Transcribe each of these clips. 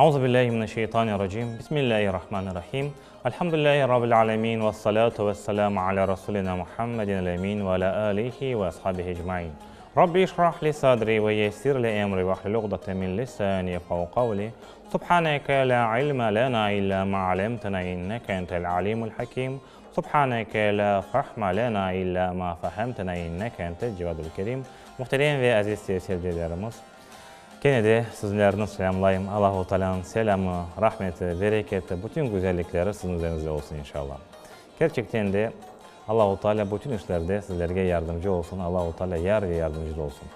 Auzu billahi mineşşeytanirracim. Bismillahirrahmanirrahim. Elhamdülillahi Rabbil alemin. Vessalatu vesselamu ala Rasulina Muhammedin el-emin ve ala alihi ve ashabihi ecmain. Rabbi işrah li sadri ve yessir li emri ve ahlul uqdeten min lisani yefqahu qavli. Subhaneke la ilme lena illa ma alemtena inneke entel alimul hakim. Subhaneke la fahme lena illa ma fahemtena inneke entel cevadul kerim. Muhterem ve aziz seyircilerimiz, kene de sizlerni selâmlayım. Allahu Taalânıñ selâmı, rahmeti, bereketi, bütün güzellikleri siziñ üzeriñizde olsun inşallah. Kerçekten de Allahu Taalâ bütün işlerde sizlerge yardımcı olsun, Allahu Taalâ yar ve yardımcınız olsun.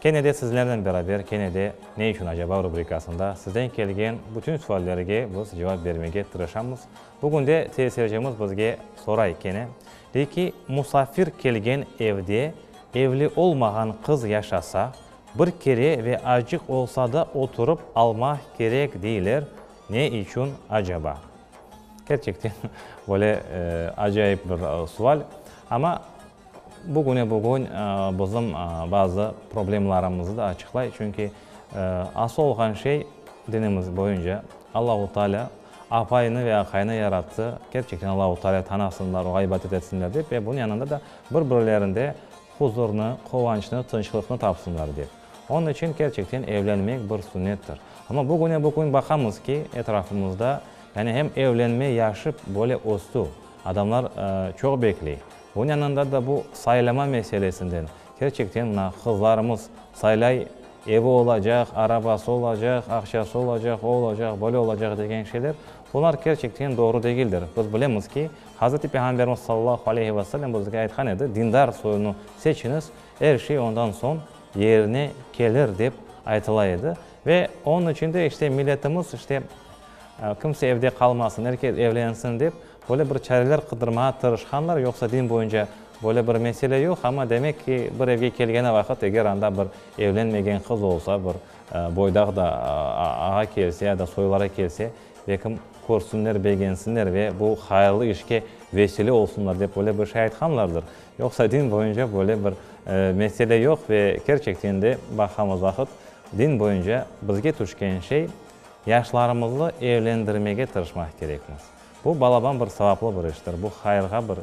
Kene de sizlernen beraber kene de Ne içün acaba rubrikasında sizden kelgen bütün suallerge biz cevap bermege tırışamız. Bugün de seyircimiz bizge soray kene, dey ki, musafir kelgen evde evli olmağan qız yaşasa, bir kere ve acıq olsa da oturıp almaq kerek deyler, ne içün acaba? Kerçekten böyle acayip bir sual. Amma bugüne bugün bizim bazı problemlarımızı da açıqlay, çünki asıl olğan şey dinimiz boyunca Allahu Teala apaynı ve aqaynı yarattı, kerçekten Allahu Teala tanasınlar, oña ibadet etsinler dep ve bunıñ yanında da bir-birlerinde huzurnı, quvançnı, tınçlıqnı tapsınlar dep. Onıñ içün kerçekten evlenmek bir sünnettir. Amma bugüne bugün baqamız ki, etrafımızda, yani hem evlenme yaşı böyle östü, adamlar çoq bekley. Bunıñ yanında da bu saylama meselesinden, kerçekten mına qızlarımız saylay, evi olacaq, arabası olacaq, aqçası olacaq, o olacaq, böyle olacaq degen şeyler, bunlar kerçekten doğru degildir. Biz bilemiz ki, Hazreti Peyğamberimiz sallallahu aleyhi ve sellem bizge aytqan edi, dindar soyunı seçiñiz, er şey ondan soñ yerine kelir dep aytıla edi. Ve onıñ içün de işte milletimiz işte kimse evde qalmasın, er kes evlensin dep, böyle bir çareler qıdırmağa tırışqanlar, yoqsa din boyunca böyle bir mesele yoq, amma demek ki, bir evge kelgeni vaqıt, eger anda bir evlenmegen qız olsa, bir boydaq da ağa kelse ya da soyları kelse, belkim körsünler, begensinler ve bu hayırlı işke vesile olsunlar dep böyle bir şey aytqanlardır. Yoqsa din boyunca böyle bir mesele yoq ve kerçekten de baqamız vaqıt, din boyunca bizge tüşken şey, yaşlarımızı evlendirmege tırışmaq kerekmiz. Bu balaban bir savaplı bir iştir, bu hayırğa bir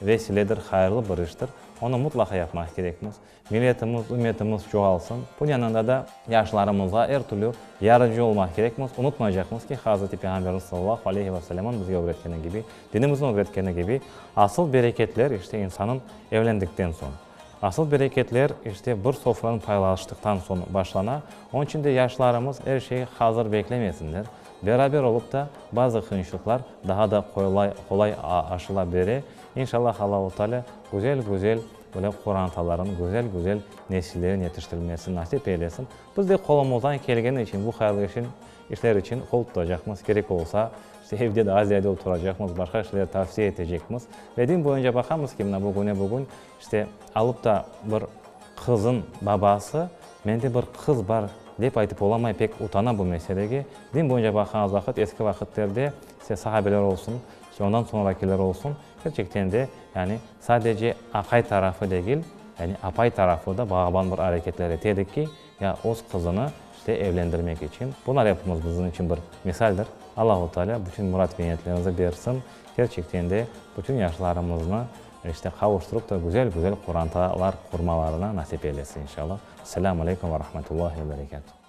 vesiledir, hayırlı bir iştir. Onı mutlaqa yapmaq kerekmiz. Milletimiz, ümmetimiz çoğalsın. Bunıñ yanında da yaşlarımızğa er türlü yardımcı olmaq kerekmiz. Unutmaycaqmız ki, Hazreti Peyğamberimiz sallallahu aleyhi ve sellemniñ bizge ögretkeni kibi, dinimizniñ ögretkeni kibi, asıl bereketler işte insanıñ evlendikten soñ. Asıl bereketler işte bir sofranı paylaştıqtan soñ başlana. Onıñ içün de yaşlarımız er şey hazır beklemesinler. Beraber olıp da bazı qıyınçılıqlar daha da qolay aşıla bere. İnşallah Allahu Teala güzel-güzel böyle qorantaların, güzel-güzel nesillerin yetiştirilmesini nasip eylesin. Biz de qolumızdan kelgeni içün bu hayırlı işin işler içün qol tutacaqmız. Kerek olsa, işte evde daa ziyade oturacaqmız, başqa işler tavsiye etecekmiz. Ve din boyunca baqamız ki, mına bugüne bugün işte alıp da bir qızın babası, mende bir qız bar dep aytıp olamay, pek utana bu meselege. Din boyunca baqqanımız vaqıt, eski vaqıtlerde, işte sahabeler olsun, işte ondan soñrakiler olsun, kerçekten de, yani sadece aqay tarafı degil, yani apay tarafı da balaban bir areketler ete edi ki, ya öz qızını işte evlendirmek içün. Bunlar epimiz bizim içün bir misaldir. Allahu Teala bütün murat ve niyetlerimizni bersin. Kerçekten de bütün yaşlarımıznı işte qavuştırıp da güzel-güzel qorantalar qurmalarına nasip eylesin inşallah. Selâmu aleykum ve rahmetullahi ve berekâtuh.